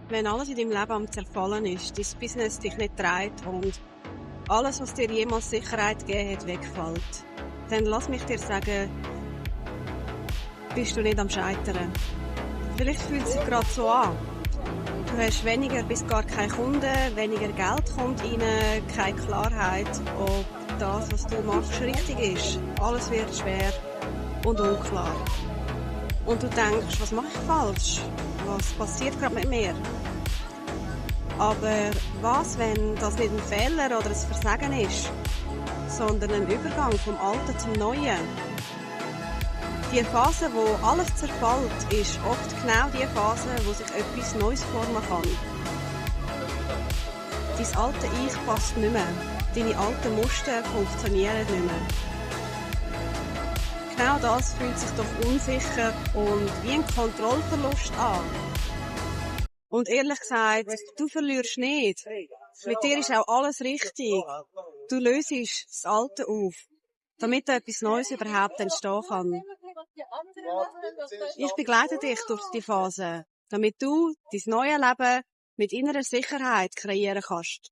Wenn alles in deinem Leben am Zerfallen ist, dein Business dich nicht trägt und alles, was dir jemals Sicherheit gegeben hat, wegfällt, dann lass mich dir sagen, bist du nicht am Scheitern. Vielleicht fühlt es sich gerade so an. Du hast weniger bis gar keine Kunden, weniger Geld kommt rein, keine Klarheit, ob das, was du machst, richtig ist. Alles wird schwer und unklar. Und du denkst, was mache ich falsch? Was passiert gerade mit mir? Aber was, wenn das nicht ein Fehler oder ein Versagen ist, sondern ein Übergang vom Alten zum Neuen? Die Phase, wo alles zerfällt, ist oft genau die Phase, wo sich etwas Neues formen kann. Dein alte Ich passt nicht mehr. Deine alten Muster funktionieren nicht mehr. Genau das fühlt sich doch unsicher und wie ein Kontrollverlust an. Und ehrlich gesagt, du verlierst nicht. Mit dir ist auch alles richtig. Du löst das Alte auf, damit etwas Neues überhaupt entstehen kann. Ich begleite dich durch die Phase, damit du dein neues Leben mit innerer Sicherheit kreieren kannst.